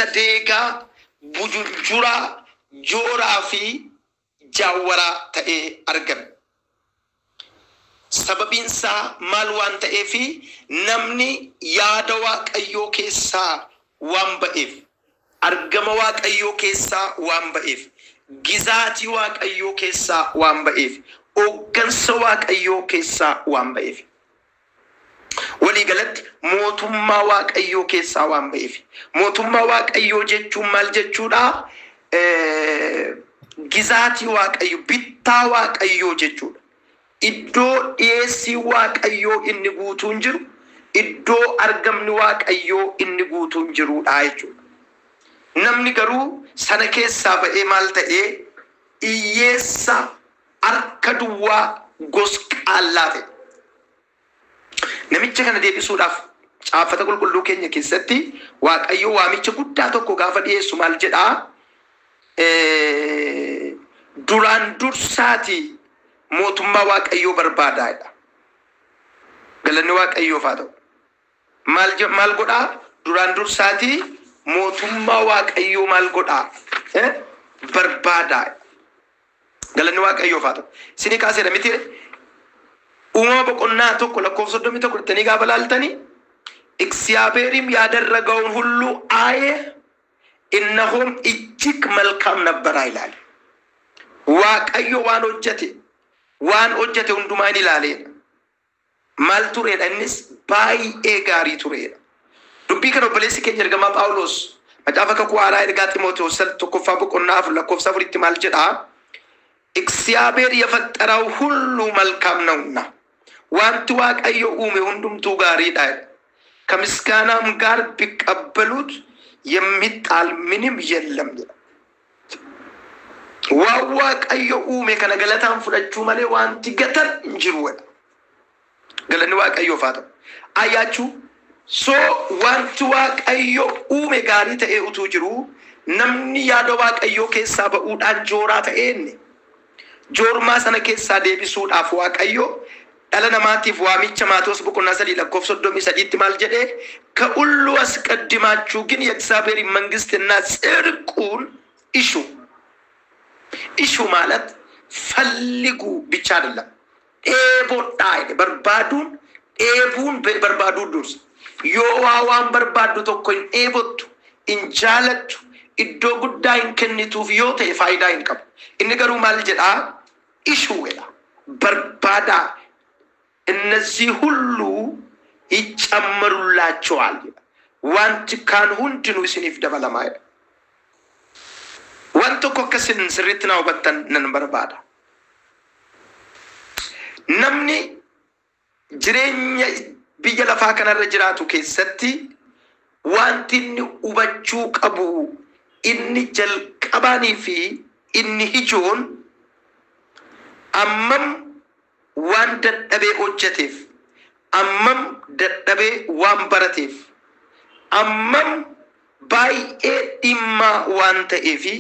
Hiyyeessa deegaa, bujunjuraa, jooraa fi jaawwaraa ta'ee argame. Sababiin isaa maal waan ta'eefi namni yaada Waaqayyoo keessaa waan ba'eef, argama Waaqayyoo keessaa waan ba'eef, gizaatii Waaqayyoo keessaa waan ba'eef, hooggansa Waaqayyoo keessaa waan ba'eef. Walii galatti mootummaa Waaqayyoo keessaa waan ba'eef. Mootummaa Waaqayyoo jechuun maal jechuudha? Gizaatii Waaqayyoo, bittaa Waaqayyoo jechuudha. Iddoo dhiyeessii Waaqayyoo inni guutuun jiru, iddoo argamni Waaqayyoo inni guutuun jirudha jechuudha. Namni garuu sana keessaa ba'ee maal ta'ee hiyyeessa harka duwwaa gosqaallaa ta'e. Namicha kana deebisuudhaaf caaffata qulqulluu keenya keessatti Waaqayyo waamicha guddaa tokko gaafa dhiyeessu maal jedhaa? Duraan dursaatii mootummaa Waaqayyoo barbaadaadha. Galanni Waaqayyoof haa ta'u. Maal godhaa? Duraan dursaatii mootummaa Waaqayyoo maal godhaa? Barbaadaa. Galanni Waaqayyoof haa ta'u. Isinii kaaseera miti? Uumama boqonnaa 1 lakkoofsa 31 jettanii gaafa laaltanii እግዚአብሔርም ያደረገውን ሁሉ አየ፣ እነሆም እጅግ መልካም ነበር ይላል። Waaqayyo waan hojjete, waan hojjete hundumaa ni ilaaleedha. Maal tureedha? Innis baay'ee gaarii tureedha. Dubbii kana obboleessi keenya ergamaa Phaawulos macaafa kakuu haaraa ergaa Ximootewoos tokkoffaa boqonnaa 4 lakkoofsa 4tti maal jedhaa? እግዚአብሔር የፈጠረው ሁሉ መልካም ነውና wanti Waaqayyo uume hundumtuu gaariidha. ከምስጋናም ጋር ቢቀበሉት የሚጣል ምንም የለም jedha. Waan Waaqayyo uume kana galataan fudhachuu malee wanti gatan hin jiru jedha. Galanni Waaqayyoof haa ta'u. Ayyaachuu soo wanti Waaqayyo uume gaarii ta'ee utuu jiru namni yaada Waaqayyoo keessaa ba'uudhaan jooraa ta'ee inni joormaa sana keessaa deebisuudhaaf Waaqayyo dhala namaatiif waamicha Maatewos boqonnaa 3 lakkoofsa 33tti maal jedhee? ከሁሉ አስቀድማችሁ ግን የእግዚአብሔር መንግሥትና ጽድቁን እሹ። እሹ ማለት ፈልጉ ብቻ አይደለም። dheebodhaa jedhe barbaaduun dheebuun barbaaduu dursa. Yoo waa waan barbaaddu tokko hin dheebottu, hin jaalattu, iddoo guddaa hin kennituuf yoo ta'e faayidaa hin qabu. Inni garuu maal jedhaa? እሹ jedha. Barbaadaa. እነዚህ ሁሉ ይጨመሩላችኋል። Wanti kaan hundinuu isiniif dabalamaa jedha. Waan tokko akka isin sirriitti na hubattan nan barbaada. Namni jireenya biyya lafaa kanarra jiraatu keessatti wanti inni hubachuu qabu inni jalqabaanii fi inni ijoon ammam waan dadhabee hojjeteef, ammam dadhabee waan barateef, ammam baay'ee dhimmaa waan ta'eefi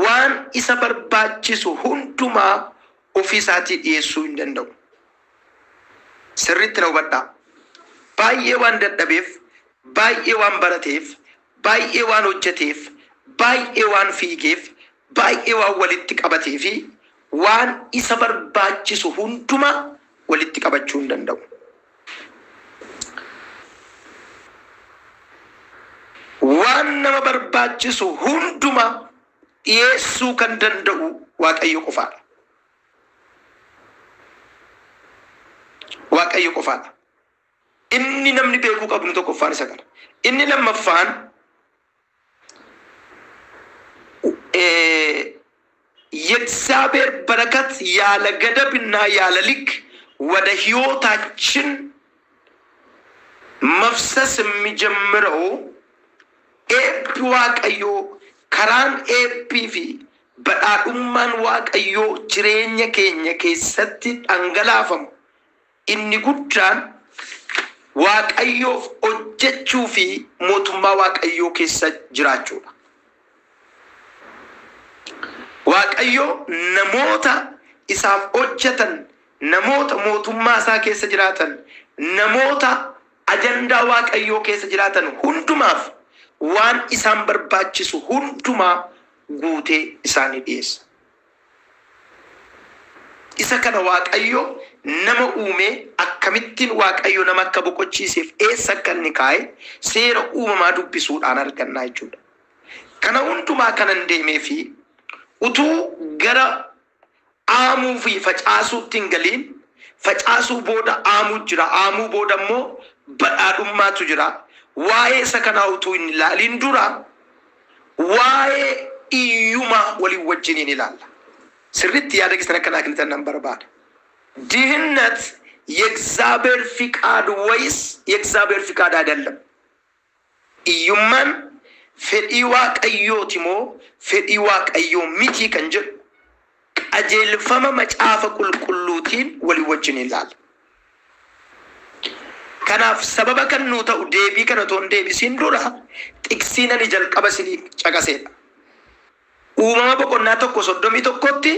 waan isa barbaachisu hundumaa ofii isaatii dhiyeessuu hin danda'u. Sirriitti na hubadhaa. Baay'ee waan dadhabeef, baay'ee waan barateef, baay'ee waan hojjeteef, baay'ee waan fiigeef, baay'ee waan walitti qabatee fi waan isa barbaachisu hundumaa walitti qabachuu hin danda'u. Waan nama barbaachisu hundumaa dhiyeessuu kan danda'u Waaqayyo qofaadha. Waaqayyo qofaadha. Inni namni beekuu qabnu tokkoffaan isa kana. Inni lammaffaan የእግዚአብሔር በረከት ያለ ገደብና ያለ ልክ ወደ ህይወታችን መፍሰስ የሚጀምረው eebbi Waaqayyoo karaan eebbii fi badhaadhummaan Waaqayyoo jireenya keenya keessatti dhangalaafamu inni guddaan Waaqayyoof hojjechuu fi mootummaa Waaqayyoo keessa jiraachuudha. Waaqayyo namoota isaaf hojjetan, namoota mootummaa isaa keessa jiraatan, namoota ajandaa Waaqayyoo keessa jiraatan hundumaaf waan isaan barbaachisu hundumaa guutee isaanii dhiyeessa. Isa kana Waaqayyo nama uumee akkamittiin Waaqayyo nama akka boqochiiseef eessa akka inni kaa'e seera uumamaa dubbisuudhaan argannaa jechuudha. Kana hundumaa kanan deemee fi utuu gara aamuu fi facaasuutti hin galiin, facaasuu booda aamuu jira, aamuu booda immoo badhaadhummaatu jira. Waa'ee isa kanaa utuu hin ilaaliin dura waa'ee iyyumaa waliin wajjiniin ilaalla. Sirriitti yaada keessan akka naa kennitan nan barbaada. ድህነት የእግዚአብሔር ፍቃድ ወይስ የእግዚአብሔር ፍቃድ አይደለም? Iyyummaan fedhii Waaqayyooti moo fedhii Waaqayyoo miti kan jedhu qajeelfama Macaafa Qulqulluutiin walii wajjin ilaalla. Kanaaf sababa kan nuu ta'u deebii kana otoo hin deebisiin dura xiqsiin ani jalqaba isinii caqaseedha. Uumama boqonnaa 1:31tti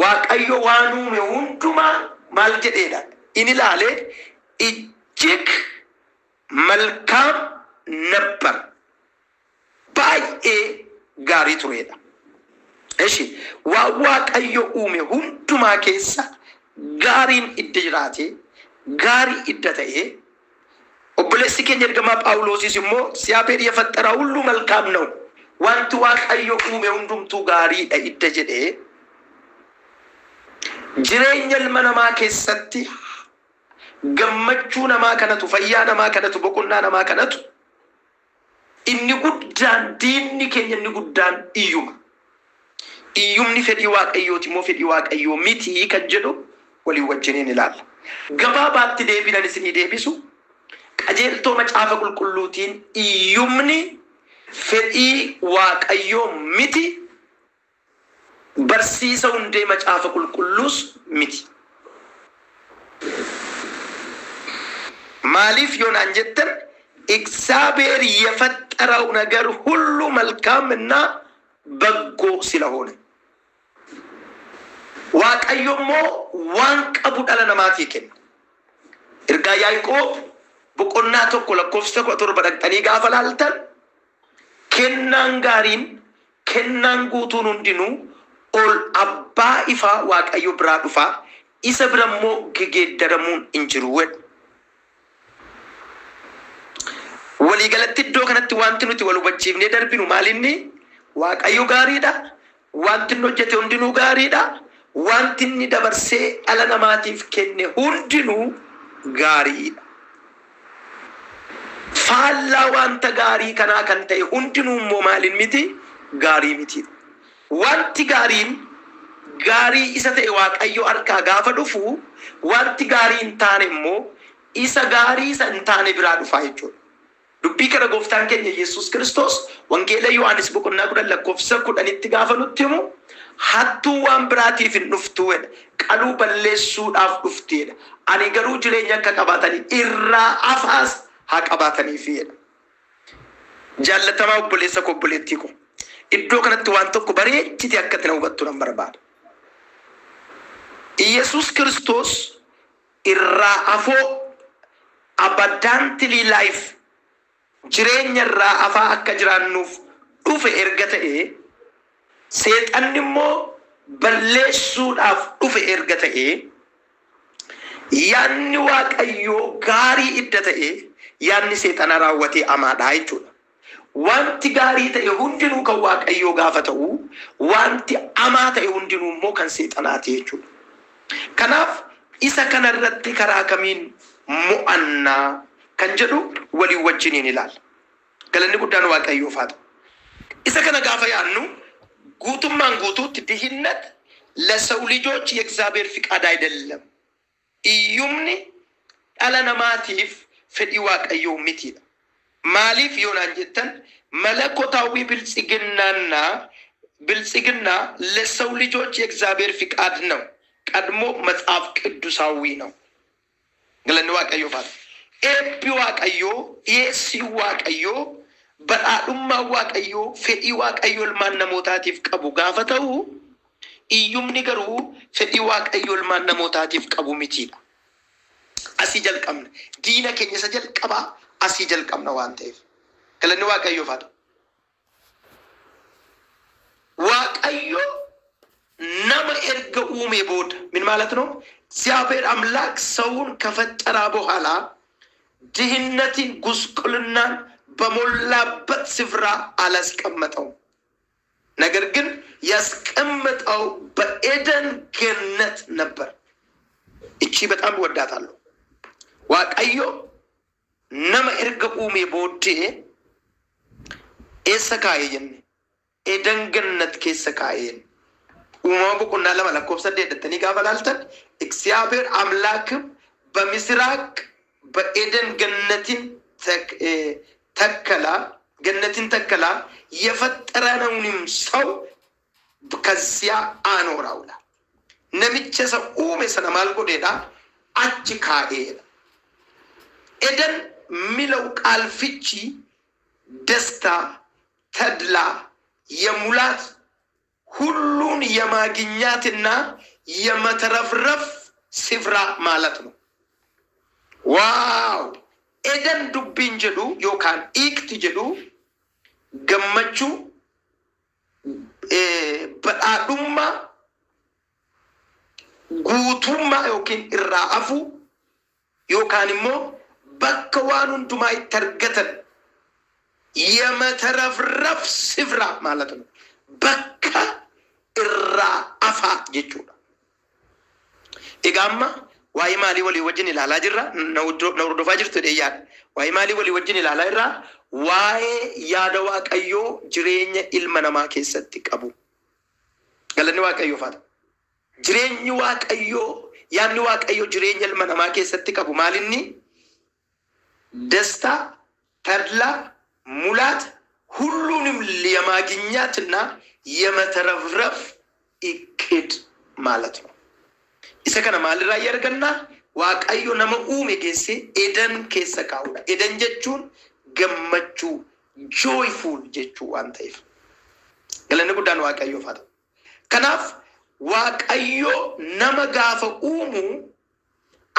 Waaqayyo waan uume hundumaa maal jedheedha? Inni ilaalee እጅግ መልካም ነበር. Baay'ee gaarii turedha. Eshi waan Waaqayyo uume hundumaa keessa gaariin idda jiraate, gaarii idda ta'ee, obboleessi keenya ergamaa Phaawulosis immoo እግዚአብሔር የፈጠረው ሁሉ መልካም ነው, wanti Waaqayyo uume hundumtuu gaariidha idda jedhee, jireenya ilma namaa keessatti gammachuu namaa kanatu, fayyaa namaa kanatu, boqonnaa namaa kanatu inni guddaan, diinni keenya inni guddaan iyyuma. Iyyumni fedhii Waaqayyooti moo fedhii Waaqayyoo miti kan jedhu walii wajjiniin ilaalla. Gabaabaatti deebinan isinii deebisu, qajeeltoo Macaafa Qulqulluutiin iyyumni fedhii Waaqayyoo miti, barsiisa hundee Macaafa Qulqulluus miti. Maaliif yoo naan jettan, እግዚአብሔር የፈጠረው ነገር ሁሉ መልካምና በጎ ስለሆነ, Waaqayyo immoo waan qabu dhala namaatii kenna. Ergaa Yaaqoob boqonnaa 1 lakkoofsa 17 dhaqxanii gaafa laaltan, kennaan gaariin, kennaan guutuun hundinuu ol abbaa ifaa Waaqayyo biraa dhufaa, isa bira immoo gegeeddaramuun hin jiru jedha. Waliigalatti iddoo kanatti wanti nuti wal hubachiifnee darbinu maalinni? Waaqayyo gaariidha. Wanti inni hojjete hundinuu gaariidha. Wanti inni dabarsee dhala namaatiif kenne hundinuu gaariidha. Faallaa wanta gaarii kanaa kan ta'e hundinuu immoo maalin miti? Gaarii miti. Wanti gaariin gaarii isa ta'e Waaqayyo harkaa gaafa dhufu, wanti gaarii hin taane immoo isa gaarii isa hin taane biraa dhufaa jechuudha. Dubbii kana gooftaan keenya Yesuus Kiristoos Wangeela Yohaannis boqonnaa 10 lakkoofsa 10tti gaafa nutti himu, hattuu waan biraatiif hin dhuftu jedha. Qaluu balleessuudhaaf dhufteedha. Ani garuu jireenya akka qabaatanii irraa afaas haa qabaataniif jedha. Jaallatamaa obboleessa koo, obboleettii koo, iddoo kanatti waan tokko bareechite akka itti na hubattu nan barbaada. Yesuus Kiristoos irraa afoo, abundantly life, jireenya irraa afaa akka jiraannuuf dhufe erga ta'e, seexanni immoo balleessuudhaaf dhufe erga ta'e, yaanni Waaqayyoo gaarii idda ta'e, yaanni seexana raawwatee amaadha jechuudha. Wanti gaarii ta'e hundinuu kan Waaqayyoo gaafa ta'u, wanti amaa ta'e hundinuu immoo kan seexanaati jechuudha. Kanaaf isa kanarratti karaa kamiin mo'annaa kan jedhu walii wajjiniin ilaalla. Galanni guddaan Waaqayyoof haa ta'u. Isa kana gaafa yaadnu guutummaan guutuutti ድህነት ለሰው ልጆች የእግዚአብሔር ፍቃድ አይደለም። Iyyumni dhala namaatiif fedhii Waaqayyoo mitiidha. Maaliif yoo naan jettan, መለኮታዊ ብልጽግናና ብልጽግና ለሰው ልጆች የእግዚአብሔር ፍቃድ ነው። ቀድሞ መጽሐፍ ቅዱሳዊ ነው። Galanni Waaqayyoof haa ta'u. Eebbi Waaqayyoo, dhiyeessii Waaqayyoo, badhaadhummaan Waaqayyoo fedhii Waaqayyoo ilmaan namootaatiif qabu gaafa ta'u, iyyumni garuu fedhii Waaqayyoo ilmaan namootaatiif qabu mitiidha. Asii jalqabna. Diina keenya isa jalqabaa asii jalqabna waan ta'eef. Galanni Waaqayyoof haa ta'u. Waaqayyo nama erga uume booda ምን ማለት ነው? እግዚአብሔር አምላክ ሰውን ከፈጠረ በኋላ ድህነትን፣ ጉስቁልናን በሞላበት ስፍራ አላስቀመጠውም። ነገር ግን ያስቀመጠው በኤደን ገነት ነበር። እቺ በጣም እወዳታለሁ። Waaqayyo nama erga uume booddee eessa kaa'e jenne? Eden ገነት keessa kaa'e jenne. Uumama boqonnaa 2 lakkoofsa 8 gaafa laaltan እግዚአብሔር አምላክም በምስራቅ በኤደን ገነትን ተከላ ገነትን ተከላ የፈጠረውንም ሰው ከዚያ አኖረው ይላል። Namicha isa uume sana maal godheedha? Achi kaa'eedha. ኤደን የሚለው ቃል ፍቺ ደስታ፣ ተድላ፣ የሙላት ሁሉን የማግኛትና የመትረፍረፍ ስፍራ ማለት ነው። Wow! Eden dubbiin jedhu yookaan hiikti jedhu gammachuu, badhaadhummaa, guutummaa yookiin irraa hafuu yookaan immoo bakka waan hundumaa itti argatan የመትረፍረፍ ስፍራ ማለት ነው። Bakka irraa hafaa jechuudha. Egaa amma waa'ee maalii walii wajjin ilaalaa jirra? Na hordofaa jirtu jedhee yaada. Waa'ee maalii walii wajjin ilaalaa jirra? Waa'ee yaada Waaqayyoo jireenya ilma namaa keessatti qabu. Galanni Waaqayyoof haa ta'u. Jireenyi Waaqayyoo, yaadni Waaqayyoo jireenya ilma namaa keessatti qabu maalinni? ደስታ፣ ተድላ፣ ሙላት፣ ሁሉንም የማግኘትና የመትረፍረፍ እቅድ ማለት ነው። Isa kana maalirraa arganna? Waaqayyo nama uume geesse Eden keessa kaa'udha. Eden jechuun gammachuu, joyful jechuu waan ta'eef. Galanni guddaan Waaqayyoof haa ta'u. Kanaaf Waaqayyo nama gaafa uumu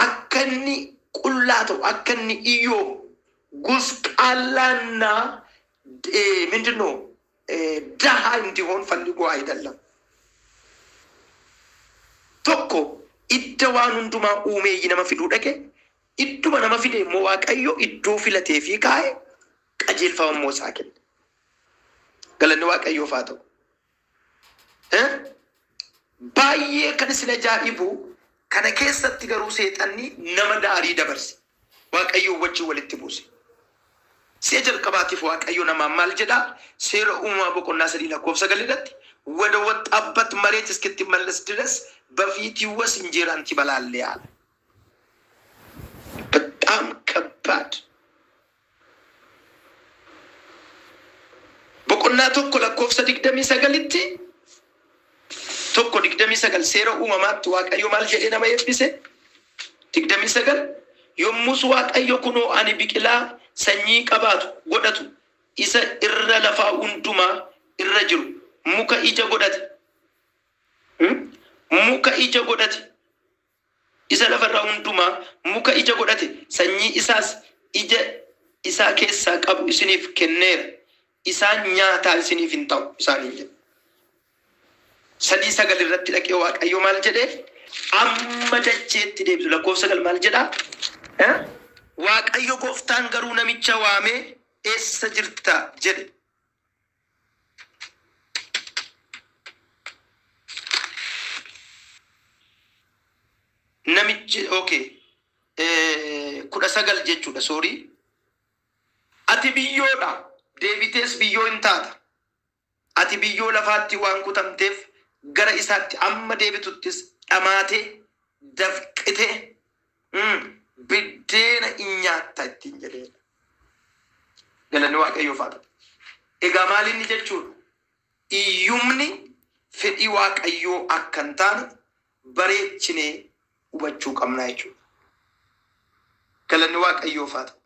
akka inni qullaa ta'u, akka inni iyyoomu, ጉስቋላና ምንድን ነው ደሃ እንዲሆን ፈልጎ አይደለም። Tokko idda waan hundumaa uumee nama fiduu dhaqe, idduma nama fide immoo Waaqayyo iddoo filatee fi kaa'e qajeelfama immoo isaa kenne. Galanni Waaqayyoof haa ta'u. Baay'ee kan isin ajaa'ibu kana keessatti garuu seexanni nama daarii dabarse. Waaqayyo wajjin walitti buuse. Si'a jalqabaatiif Waaqayyo namaan maal jedhaa? Seera Uumamaa boqonnaa 3 lakkoofsa 9 irratti ወደ ወጣበት መሬት እስክትመለስ ድረስ በፊት ይወስ እንጀራን ትበላለህ አለ። በጣም ከባድ። Boqonnaa 1 lakkoofsa 29tti, 1:29 Seera Uumamaatti Waaqayyo maal jedhee nama eebbise? 29 Yommus Waaqayyo, "Kunoo ani biqilaa sanyii qabaatu godhatu isa irra lafaa hundumaa irra jiru, muka ija godhate, muka ija godhate isa lafarraa hundumaa, muka ija godhate sanyii isaas ija isaa keessaa qabu isiniif kenneera. Isaan nyaataa isiniif hin ta'u" isaaniin jedhe. 3:9 irratti dhaqee Waaqayyo maal jedhee? Amma dacheetti deebisu. Lakkoofsa 9 maal jedhaa? Waaqayyo gooftaan garuu namicha waamee, "Eessa jirta?" jedhe. Namichi, okay, 19 jechuudha, sorry. "Ati biyyoodha, deebitees biyyoo hin taata. Ati biyyoo lafaatti waan kutamteef gara isaatti amma deebituttis dhamaatee dafqitee biddeena in nyaatta" ittiin jedheedha. Galanni Waaqayyoof haa ta'u. Egaa maal inni jechuudha? Iyyumni fedhii Waaqayyoo akka hin taane bareechinee hubachuu qabna jechuudha. Galanni Waaqayyoof haa ta'u.